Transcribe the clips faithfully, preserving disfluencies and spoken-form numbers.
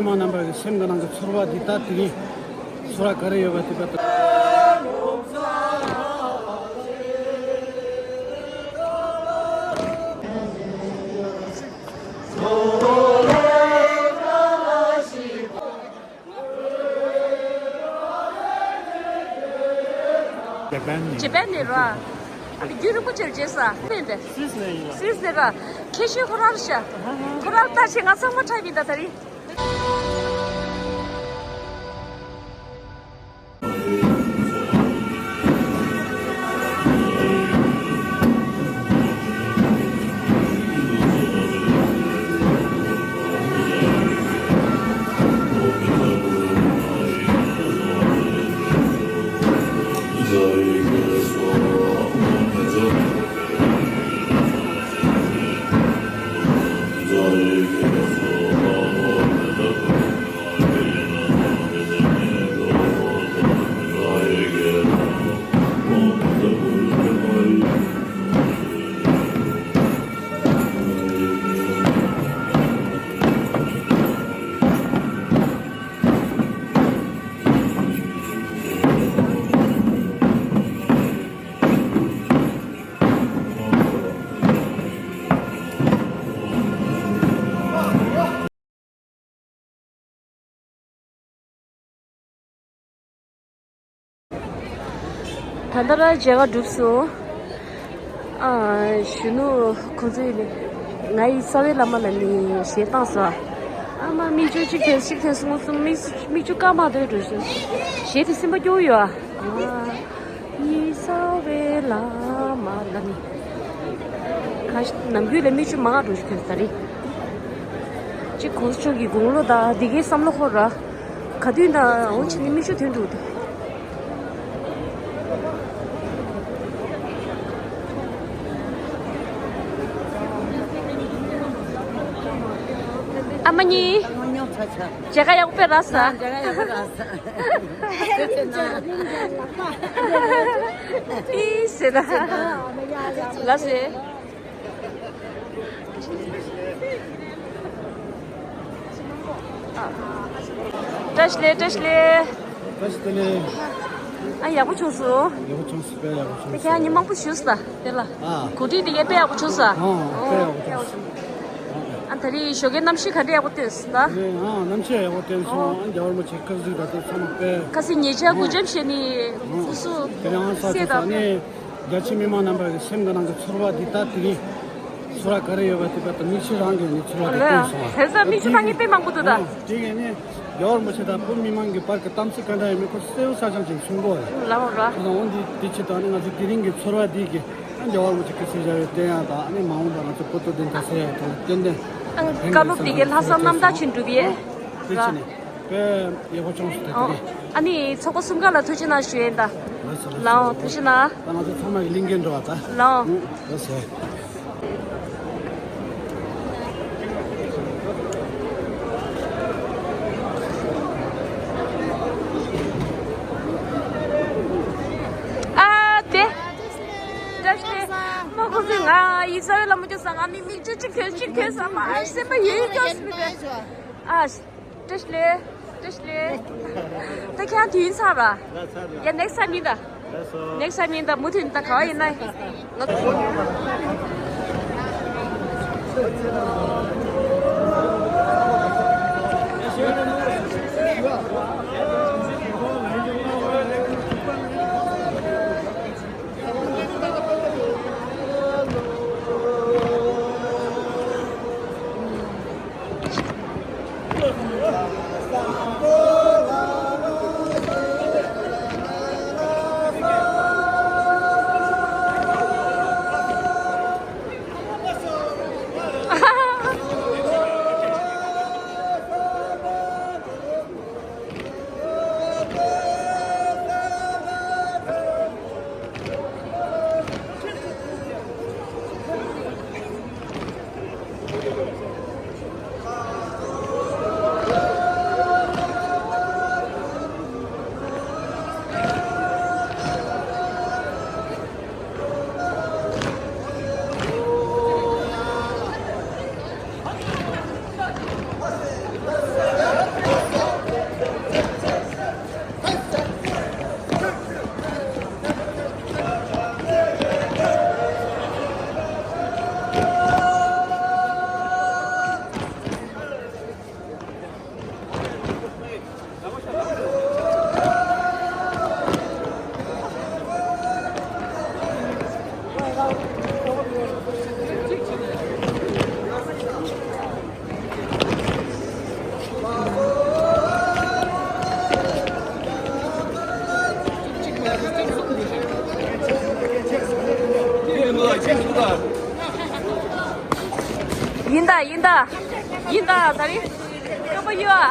མི་མང་རྣམ་པ་གི་སེམས་ཀྱི་ནང་གི་ཚོར་བ་འདི་ལྟར་དེ་རིང་ཚོར་བ་ག་རེ་ཡོད་པ་དེ་ལྟར། ཇེ་པན་ནས། ཇེ་པན་ནས་ར། ཨ་ནི་རྒྱུན་རིང་པོ་ཅིག་རྗེས་ས་ནས་འདི། སུད་སི་ནས་ཡིན་ལ། སུད་སི་ནས་ར། ཁྱེད་ཤོད་ཁོ་རང་ར་ཤ། ཁོ་རང་ལྟ་ཆེ་ང་ཚང་མ་འཁྲབ་ཡིན་ད་ད་རིང་། ད་ལྟ་ར་མཇལ་ཁ་གྲུབ་སོང་། ཨ། གཞོན་ནུ་ཁོང་ཚོས་ནི་ང་ཡི་རྩ་བའི་བླ་མ་ལ་ནི་གཞས་བཏང་སོང་། ཨ་མ་མིག་ཆུ་གཅིག་ཐོན་གཅིག་ཐོན་སོང་། ངོ་སོ་མིག་མིག་ཆུ་བཀག་མ་ཐོན་འགྲོ་སོང་། གཞས་དེ་སེམས་པ་སྐྱོ་བོ་ཡོད་ཨ། ཡི་རྩ་བའི་བླ་མ་ལ་ནི། ཁ་ནམ་རྒྱུན་ལས་མིག་ཆུ་མང་འགྲོ་ཞིག་ཐོན་ས་རེད། གཅིག་གོང་ས་མཆོག་གི་དགུང་ལོ་དང་འདི་གའི་བསམ་བློ་འཁོར་ར། ག་དུས་ན་འོ་ཆི་ནི་མིག་ཆུ་ཐོན་འདུག་དེ། ཨ་མ་གཉིས། མཇལ་ཁ་ཡག་པོ་དཔེ་རག་ས། མཇལ་ཁ་ཡག་པོ་རག་ས། ཨི་ཟེར་ན། ལ་ཟེར། བཀྲ་ཤིས་བདེ་ལེགས། བཀྲ་ཤིས་བདེ་ལེགས། བཀྲ་ཤིས་བདེ་ལེགས། ཨ་ཡག་པོ་བྱུང་སོང་། ཡག་པོ་བྱུང་སོང་། དཔེ་ཡག་པོ་བྱུང་སོང་། དེ་ཁྱེད་ཉིན་མང་པོ་བཞུགས་སོང་དེ་ལ། ཨ། གོ་སྒྲིག་དེ་གས་དཔེ་ཡག་པོ་བྱུང་སོང་། ཨ་དཔེ་ཡག་པོ་བྱུང་སོང་། ཨ་ད་རེས་ཞོགས་ཀའི་གནམ་གཤིས་ག་འདྲ་ཡག་པོ་བཏོན་སོང་ད། ཨ་གནམ་གཤིས་ཡག་པོ་བཏོན་སོང་། ཨ་རྒྱལ་བ་རིན་པོ་ཆེ་སྐུ་གཟུགས་ད་ལྟ་ཚང་མ་དཔེ། ཁ་སང་ཉེ་ཆར་སྒོ་འགྲམ་བྱས་ནས་སྐུ་གཟུགས་དེ་རིང་ཨང་ས་སད་དེ་ས་དང་། ནས། རྒྱ་ཆེ་མི་མང་རྣམ་པ་གི་སེམས་ཀྱི་ནང་གི་ཚོར་བ་འདི་ལྟར་དེ་རིང་ཚོར་བ་ག་རེ་ཡོད་པ་དེ་ལྟར་དུ་མིག་ཆུ་རང་གིས་ནི་ཚོར་བ་དེ་ལ་སྟོན་སོང་བ། དེ་ཚོ་མིག་ཆུ་བཏང་མཁན་དཔེ་མང་པོ་འདུག་ད། ཨོ་དེ་གས་ནི་རྒྱལ་བ་རིན་པོ་ཆེ་དང་བོད་མི་མང་གི་བར་གྱི་གཏམ་ཚིག་ག་འདྲ་ཡིན་མིན་ཁོ་གསལ་བོ་གསལ་རྐྱང་ཅིག་གསུང་གོ་རེད། ལའོ་ར། ཁོ་དང་འོན་ཏེ་དེ་ཆེད་དུ་ནི་ང་ཚོ་དེ་རིང་གི་ཚོར་བ་འདི་གི་རྒྱལ་བ་རིན་པོ་ཆེ་སྐུ་ཚེ་ཞབས་པད་བརྟན་ཡག་དང་ནི་མ་འོངས་པ་ང་ཚོ་བོད་དོན་བདེན་མཐའ་གསལ་ཡག་ཐོག་ཏན་ཏན་བཀའ་སློབ་འདི་གའི་ལྷག་བསམ་རྣམ་དག་ཅིག་འགྲུབ་ཡས། དེ་ཕྱིན་ནས་དཔེ་ཡག་པོ་བྱུང་སོང་ད་དེ་རེད། ཨ་ནི་ཚོགས་པ་གསུམ་ཀ་ལ་ཐུགས་རྗེ་གནང་ཞུ་ཡས་ད། ལགས་སོ་ལགས་སོ། ལའོ་ཐུགས་རྗེ་གནང་། ད་ང་ཚོ་ཚང་མ་གི་གླིང་གེ་འགྲོ་བ་ད། ལའོ། ལགས་སོ། ཨ་དེ། བཀྲ་ཤིས་བདེ་ལེགས། མ་ཁོང་ཚོས་ང་ཡིག་ཚ་བའི་ལ་མ་སྐྱོ་ས། ང་ནི་མིག་ཆུ་གཅིག་གྱོན་གཅིག་གྱོན་ས་མ་ཨ་སེམས་པ་ཡོད་ཡོད་སྐྱོ་ས་མི་འདུག་ཨ། བཀྲ་ཤིས་བདེ་ལེགས། བཀྲ་ཤིས་བདེ་ལེགས། ད་ཁྱེད་རང་དུས་ཡུན་ཚར་ར། ཡ་ནེག་སི་ཊའིམ་ཡིན་ད། ནེག་སི་ཊའིམ་ཡིན་ད། མུ་མཐུད་ད་ག་བ་ཡིན་ན། ང་ ཡིན་ད། ཡིན་ད་ད་རིང་སྐྱོ་པོ་ཡོད་ཨ།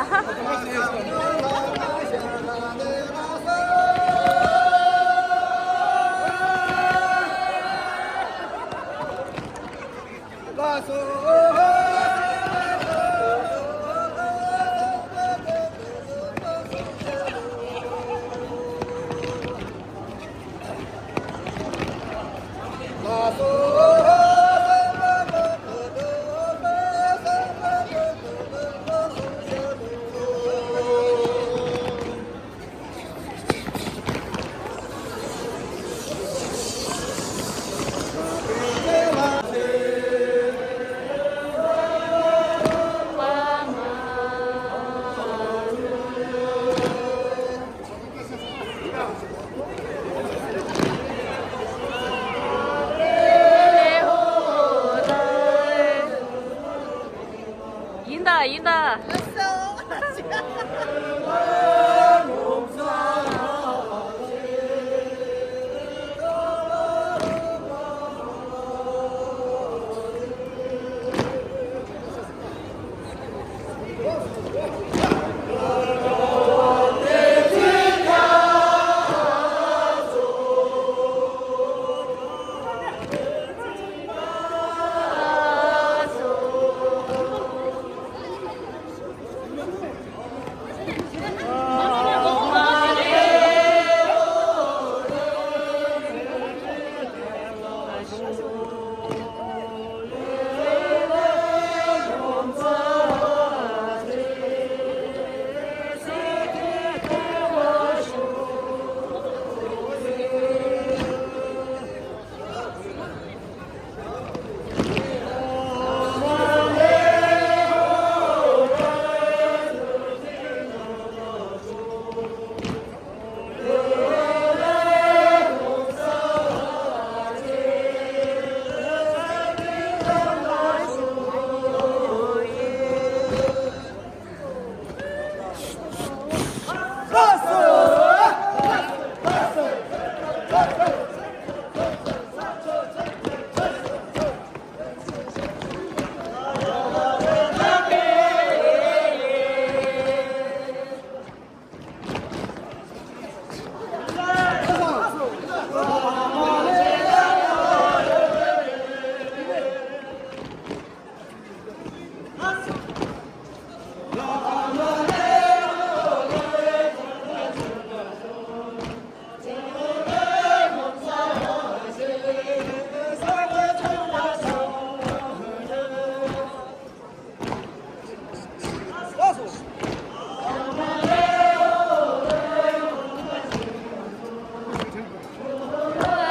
ཡིན་ད་ཡིན་ད།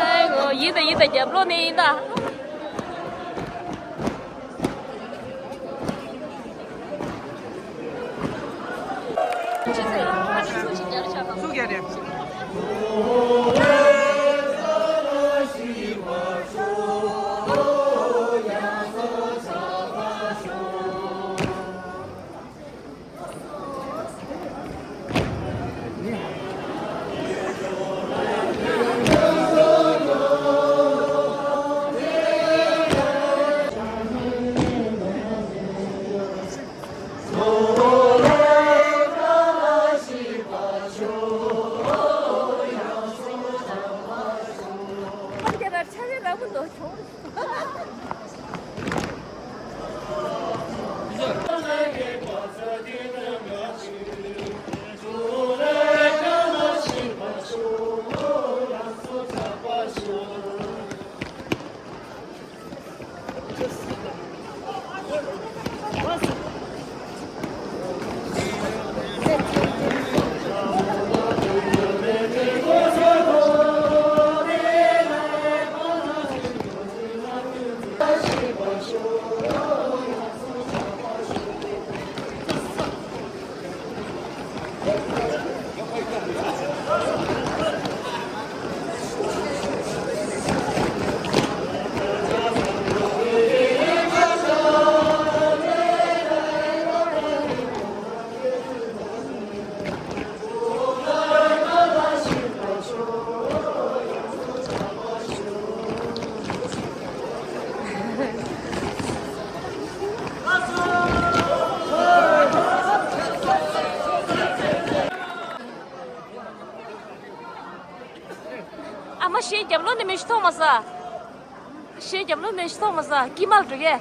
ཨའི་གོ་ཡིན་ད་ཡིན་ད། རྒྱབ་ལོགས་ནས་ཡིན་ད། སུ་རྒྱབ་རེད། གཞན་རྒྱབ་ལོགས་ནས་མི་ཞིག་མཐོང་མ་ས། གཞན་རྒྱབ་ལོགས་ནས་མི་ཞིག་མཐོང་མ་ས། ཀི་མལ་འགྲོ་གས།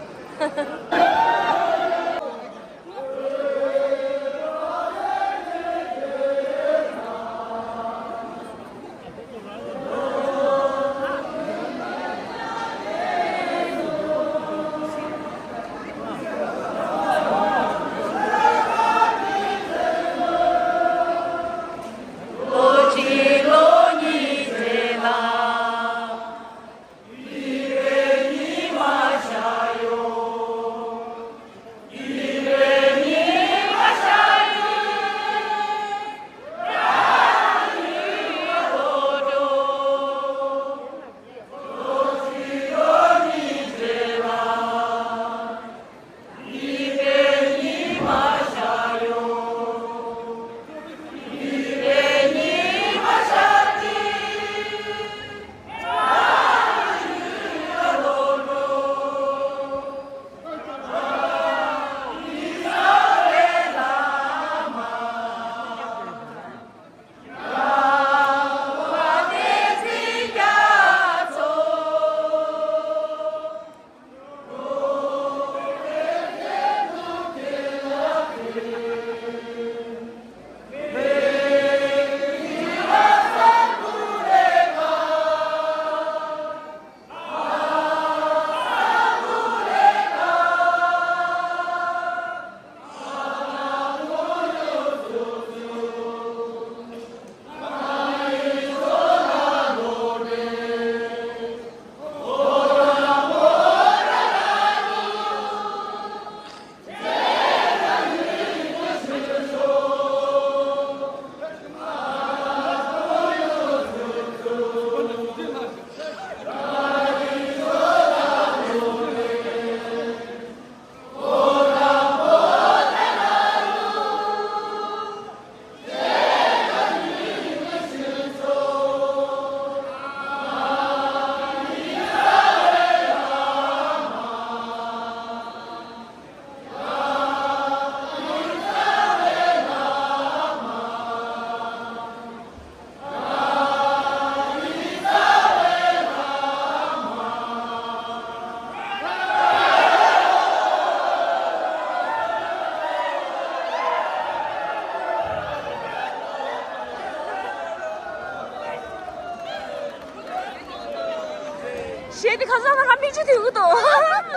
གཞས་འདི་ཁ་སང་ང་མིག་ཆུ་ཐོན་གི་འདུག་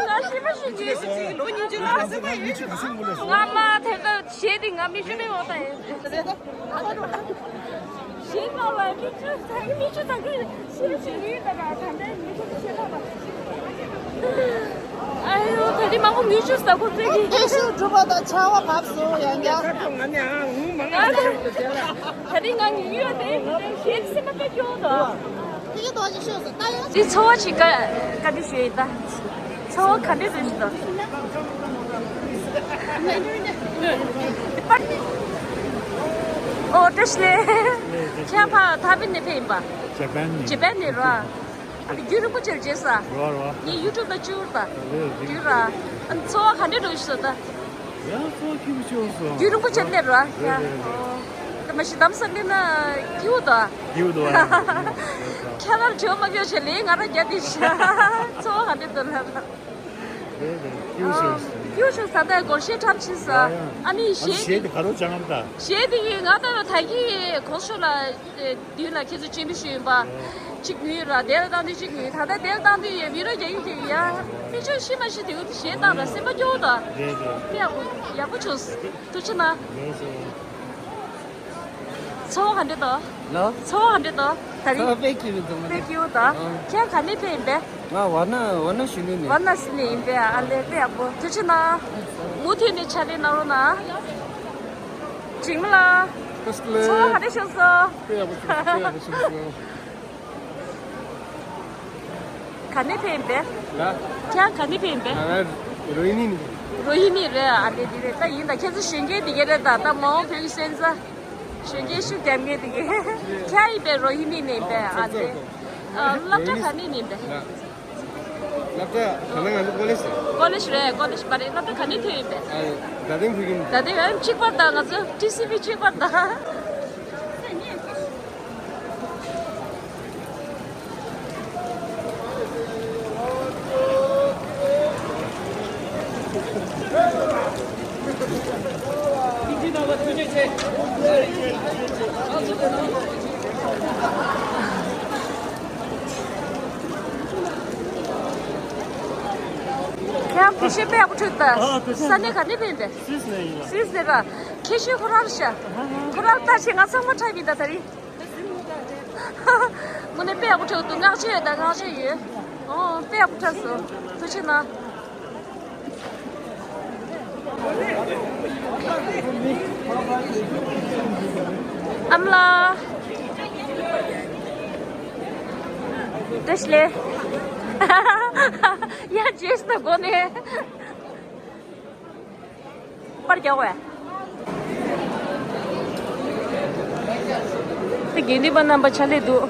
ང་ཤི་མ་ཤི་གི། ལོ་ཉིས་བཅུ་ལ་སེམས་པ་ཡོད་ཆུ་ག་སེམས་ངུ་ལ། ང་མ་དེ་ལྟར་གཞས་འདི་ང་མིག་ཆུ་ནས་འོ་ད་ཡིན། གཞས་ནང་ལ་མིག་ཆུ་ཚ་གི་མིག་ཆུ་ཚ་གི་གཞས་བྱེད་ཀྱི་ཡོད་ད་ར། ད་ལྟའི་མིག་ཆུ་ཆེ་ཐག་པ། ཨ་ཡོ་ད་རེས་མང་པོ་མིག་ཆུ་ཟ་གོ་ཚེ་གི། སྐད་ཤུགས་གྲུབ་པ་དང་ཆར་པ་བབས་སོང་ཡང་བསྐྱར། ང་ནི་ཨ་ངུ་མ་ང་ད་རེས་ང་ངུ་ཡོད་དེ་གཞས་སེམས་པ་དཔེ་སྐྱོ་འདུག་དེ་གི་རྡོ་རྗེ་ཤོད་སོང་ད་ཡོད། འདི་ཚོར་བ་ཞིག་བཀའ་བཀའ་འདྲི་ཞུ་ཡིན་ད། ཚོར་བ་ག་འདྲ་འདུག་ཞུ་དང་། ཨོ་བཀྲ་ཤིས་བདེ་ལེགས། ཁྱེད་ཕ་ཐ་བི་ནས་ཕེབས་ཡིན་པ། ཇ་པན་ནས། ཇ་པན་ནས་རོ། ཨ་ནི་རྒྱུན་རིང་པོ་ཅིག་རྗེས་ས། རོ་རོ། ངས་ཡུ་ཊུབ་ལ་བཅུག་ད། རེད་རེད། རྒྱུན་ར། ཨ་ནི་ཚོར་བ་ག་འདྲ་འདུག་ཞུ་དང་། ཡང་ཚོར་སྐྱིད་པོ་ཤོར་སོང་། རྒྱུན་རིང་པོ་བྱས་ནས་རོ། རེད་རེད་རེད། ད་མ་གཞི་གདམ་ས་སླེབས་ན་སྐྱིད་པོ་འདུག་སྐྱིད་པོ་འདུག་ཨ། ཁྱེད་རང་བྲེལ་མ་སྐྱོ་བྱས་ལས་ང་རང་རྒྱ་དེ་ཤ། ཚོར་བ་ག་འདྲ་འདུག་ལབ་ན། རེད་རེད། སྐྱིད་པོ་ཤོར་སོང་། སྐྱིད་པོ་ཤོར་ས་ད་སྒོར་གཞས་འཁྲབ་ཕྱིན་ས། ཡ་ཡ། ཨ་ནི་ཨ་ནི་གཞས་གཞས་དེ་ག་རོ་སྦྱངས་ད། གཞས་དེ་ཡིན་ང་ད་ད་གི་གོ་ཤོར་ལ། དེ་དུས་ལ་ཁྱེད་ཚོ་སྤྱན་འབུལ་ཞུས་ཡིན་པ། གཅིག་ངུས་ར་དེ་ལ་བཏང་དུས་གཅིག་ངུས། ད་ལྟ་དེ་ལ་བཏང་དུས་ཡ་བི་རོ་རྒྱག་གི་རྒྱག་གི་ཡ། མི་ཆོས་ཤི་མ་ཤི་དེ་གུ་གཞས་བཏང་ར་སེམས་པ་སྐྱོ་བོ་དང་། རེད་རེད། དེ་ཡག་པོ་ཡག་པོ་བྱུང་། ཐུགས་རྗེ་གནང་། རེད་ཟེར། ཚོར་བ་ག་འདྲ་དང་། ལོ། ཚོར་བ་ག་འདྲ་དང་། ད་རིང་། ཚོར་བ་དཔེ་སྐྱིད་པོ་འདུག་དཔེ་སྐྱིད་པོ་དང་། ཨང་། ཁྱེད་ག་ནས་ཕེབས་ཡིན་པས། ང་ཝར་ན་ཝར་ན་ཞུ་ལུ་ནས། ཝར་ན་སི་ནས་ཡིན་པས་ཨ་ལས་དཔེ་ཡག་པོ་ཐུགས་རྗེ་གནང་། མུ་མཐུད་ནས་ཕྱག་ལས་གནང་རོགས་གནང་། འཇིགས་མེད་ལགས། བཀྲ་ཤིས་བདེ་ལེགས། ཚོར་བ་ག་འདྲ་བྱུང་སོང་། དཔེ་ཡག་པོ་བྱུང་སོང་། དཔེ་ཡག་པོ་བྱུང་སོང་། ག་ནས་ཕེབས་ཡིན་པས། ལ། ཁྱེད་ག་ནས་ཕེབས་ཡིན་པས། ང་རོ་ཧི་ནི་ནས། རོ་ཧི་ནི་རེད་ཨ་ལས་འདི་རེད་ད་ཡིན་ད་ཁྱེད་ཚོ་གཞོན་སྐྱེས་འདི་ག་རེད་ད་ད་མ་འོངས་བོད་ཀྱི་སོན་རྩ། གཞོན་སྐྱེས་ཤུགས་རྒྱབ་མཁན་འདི་ག་ཁྱེད་ཡིན་པས་རོ་ཧི་ནི་ནས་ཡིན་པས་ཨ་ལས། ཨ་སློབ་གྲྭ་ག་ནས་ཡིན་པས། ལ། སློབ་གྲྭ་ད་ལྟ་ང་ཚོ་ཀོ་ལེཇ་རེད། ཀོ་ལེཇ་རེད། ཀོ་ལེཇ་པ་རེད། སློབ་གྲྭ་ག་ནས་ཐོན་ཡིན་པས། ཨ་རྡ་སྟེང་ཕུལ་གྱིན། རྡ་སྟེང་ཨ་གཅིག་པར་དང་ང་ཚོ་ཊི་སི་ཝི་གཅིག་པར་དང་། ཁྱེད་རང་དེ་བཞིན་དཔེ་ཡག་པོ་འཁྲུངས་ད། ཨ་དེ་བཞིན། ས་གནས་ག་ནས་ཕེབས་པས། སུད་སི་ནས་ཡིན་ལ། སུད་སི་ནས་ར། ཁྱེད་ཤོད་ཁོ་རང་རེད་ཤག་ཁོ་རང་ལྟ་བྱེད་ང་ཚང་མ་འཁྲབ་ཡིན་ད་ད་རིང་། དངོས་གནས་དཔེ་ཡག་པོ་འཁྲབ་འདུག་བསྔགས་བརྗོད་ཡོད་ད་བསྔགས་བརྗོད་ཡོད། ཨོ་དཔེ་ཡག་པོ་འཁྲབ་སོང་། ཐུགས་རྗེ་གནང་། ཨ་མ་ལགས། བཀྲ་ཤིས་བདེ་ལེགས། ཡ་རྗེས་སུ་དགོངས་ནས། པར་རྒྱག་དགོས། དེ་དགེ་འདུན་པ་རྣམ་པ་ཕྱག་ལས་འདུག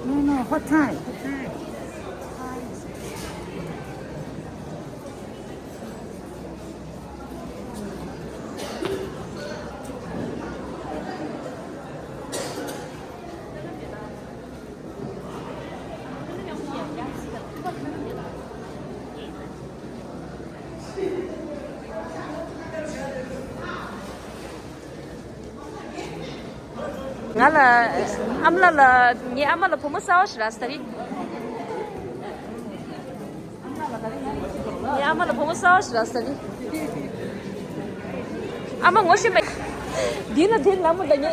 No, no, hot time. Hot time. ང་ལ། ཨ་མ་ལགས་ལ། ངའི་ཨ་མ་ལ་བུ་མོ་གསར་པ་ཞིག་རག་ས་རེད། ངའི་ཨ་མ་ལ་བུ་མོ་གསར་པ་ཞིག་རག་ས་རེད། ཨ་མ་ངོ་ཤེས་མ། འདི་ན་དེ་ལ་མོ་ད་ངའི་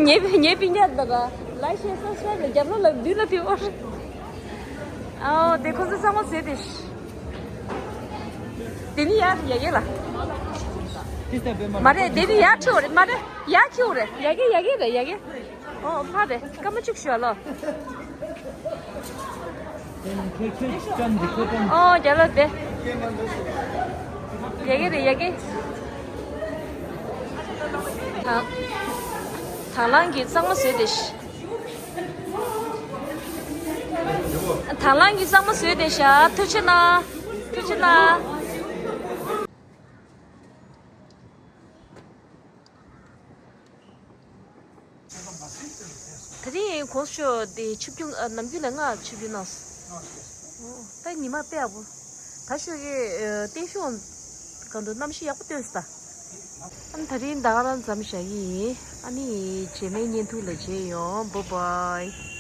ངའི་ངའི་ངའི་པི་ཉག་ད་ག་ལ་ཤེས་ས་ཤེས་ལ་རྒྱབ་ལོ་ལ་འདི་ན་དེ་འོ། ཨའོ་དེ་ཁོ་ཚོ་གཙང་མ་བཟོས་ཏེ། དེ་ནི་ཡར་ཡ་གི་ལ། མ་རེད་དེ་ནི་ཡར་ཁྱེར་རེད་མ་རེད་ཡར་ཁྱེར་རེད་ཡ་གི་ཡ་གི་རེད་ཡ་གི། ཨོ་ཕ་རེད་སྐར་མ་བཅུ་ཞུ་ཨ་ལོ། ཨོ་རྒྱ་ལོ་དེ། ཡ་གི་རེད་ཡ་གི། ད་དང་བླངས་ཀྱིས་གཙང་མ་བཟོས་ཏེ། དང་བླངས་ཀྱིས་གཙང་མ་བཟོས་ཏེ་བཞག་ཐུགས་རྗེ་གནང་། ཐུགས་རྗེ་གནང་། དེ་རིང་གོང་ཞོ་དེ་ཆིབས་བསྒྱུར་ཨ་ནམ་རྒྱུན་ལས་ང་ཆིབས་བསྒྱུར་གནང་སོང་། ད་ཉི་མ་དཔེ་ཡག་པོ། ད་ཞོ་གི་ཨ་བསྟན་ཤོག་གང་འདུག་གནམ་གཤིས་ཡག་པོ་སྟོན་སོང་ད། ཨ་ནི་དེ་རིང་ད་ག་རང་མཚམས་བཞག་གི་ཡིན། ཨ་ནི་རྗེས་མའི་བརྙན་ཐུང་ལ་མཇལ་ཡོང་། བཱའི་བཱའི།